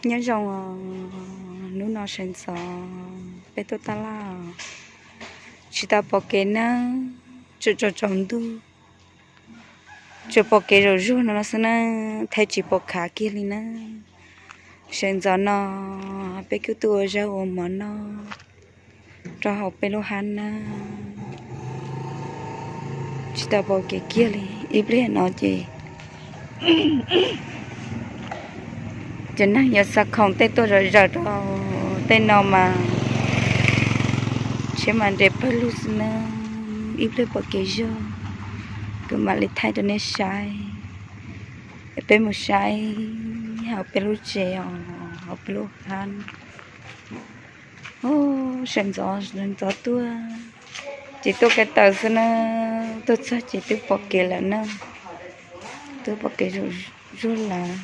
Nyob zoo, hnub no sawv ntxov peb tuaj taj laj, tsis tau pom kev nawb, tsaus tsaus ntuj, tsuas pom kev zaum zuag no no xwb na, thaij tsis pom khav kiag li na. Sawv ntxov no peb kuj tuaj ua zaub ua mov noj rau hauv peb lub hab na. Tsis tau pom kev kiag li, ib pliag no ces cov neeg yuav xa khoom tej tuaj zom zaws rau tej no mas tsheb mas nres pawg lug xwb na. Ib pliag pom kev zog kuv mam li thaij rau nej saib. Peb mus saib hauv peb lub tsev os, hauv peb lub hab. Sawv ntxov ntxov tuaj ces tuaj ko taw xwb na, tuaj txog ces twb pom kev lawm na, twb pom kev zuag lawm.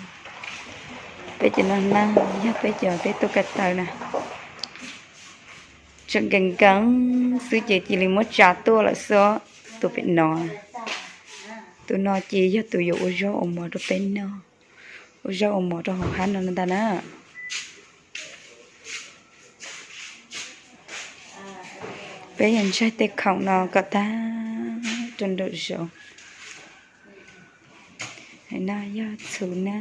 Peb cov no na, yog peb cov peb tuaj ko taw na, tseem nkees nkees xwb ces cia li muab tsa tuaj lawm xwb. Tus pem no, tus no ces yog tus yuav ua zaub ua mov rau peb noj, ua zaub ua mov rau hauv hab no ntag na. Peb yuav ntsaig tej khoom no kom tag rau nraum zoov. No yog txhuv na,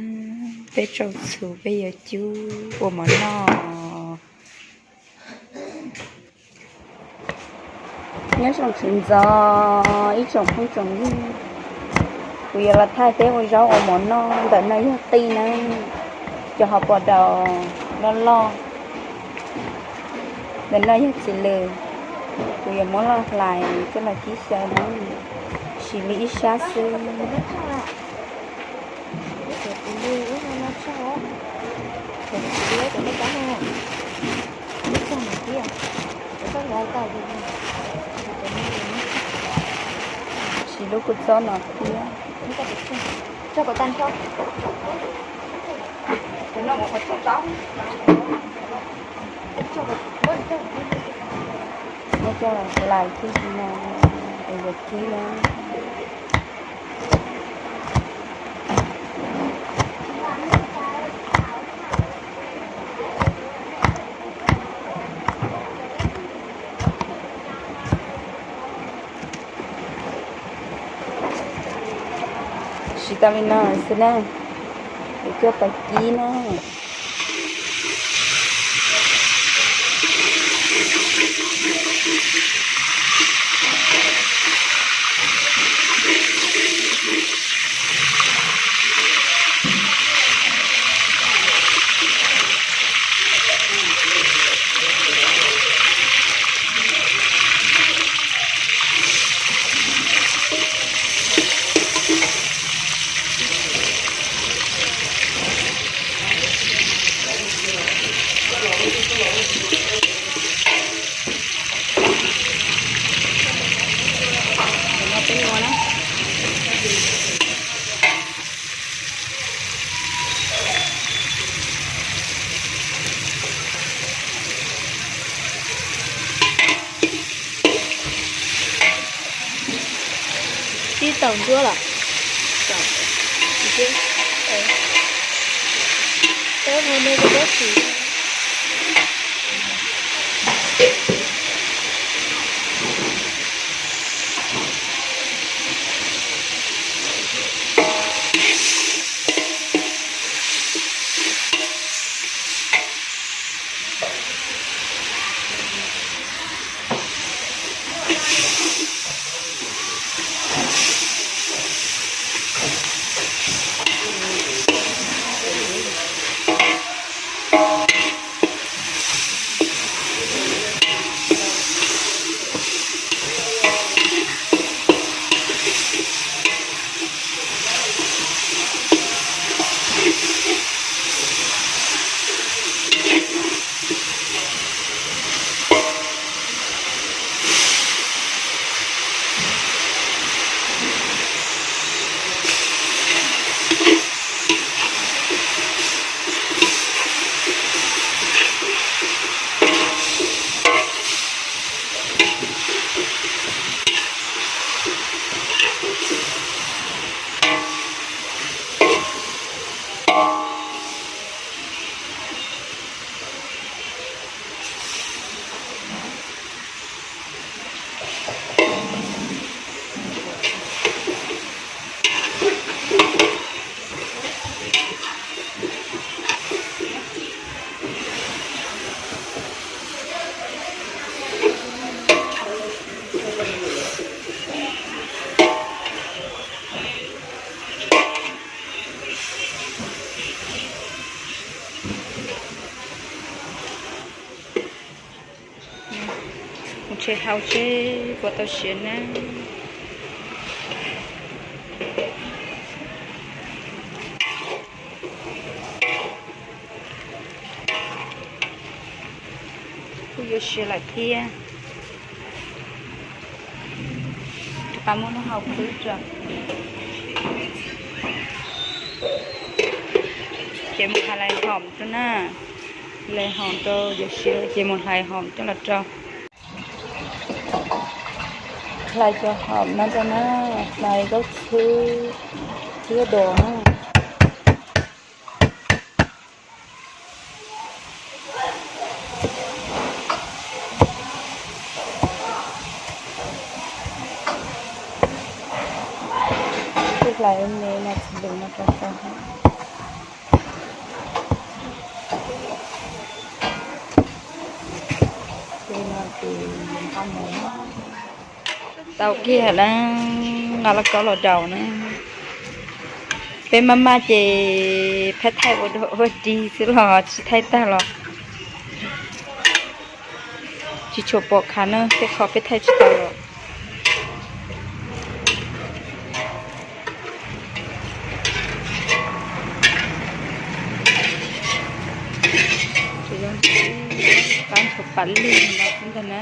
peb tsau txhuv peb yuav cub ua mov noj. Nyob zoo tsis ntxov ib tsoom phooj tsoom ywg, kuv yuav los thaij peb ua zaub ua mov noj. Ntawm no yog qij na, cov hauv pas daus loj loj. Ntawm no yog txiv lws, kuv yuav muab loj hlais coj los kib xyaw na, sim li ib sab xwb. Sim lub kua txob no thiab. Muab coj los hlais kiag no es yuav kib na. Siv tau li no xwb na, es coj pais kib na. Tib tau ncuab lawm. Peb hu nej rau ncuab sim. Tshem hau seb puas tau siav na. Kuj yuav siav lawm thiab. Rov qab muab lub hau khwb tso. Ces mus hlais hom rau na. Hlais hom rau, yuav siav ces mus hlais hom coj los rau. Hlais cov hom no rau na, hlais zaub txhwb, txhwb dos na. Kuj hlais me no txhua lus no rau rau. Ces no ces nqa mus. Tau kiag na, nqa lauj kaub los daus na. Peb maj maj ces pheej thaij ua dog ua dig xwb los tsis thaij tag los tsis tshua pom khav na, tej qho peb thaij tsis tau los. Qab ntshua pas lwg no xwb ntag na.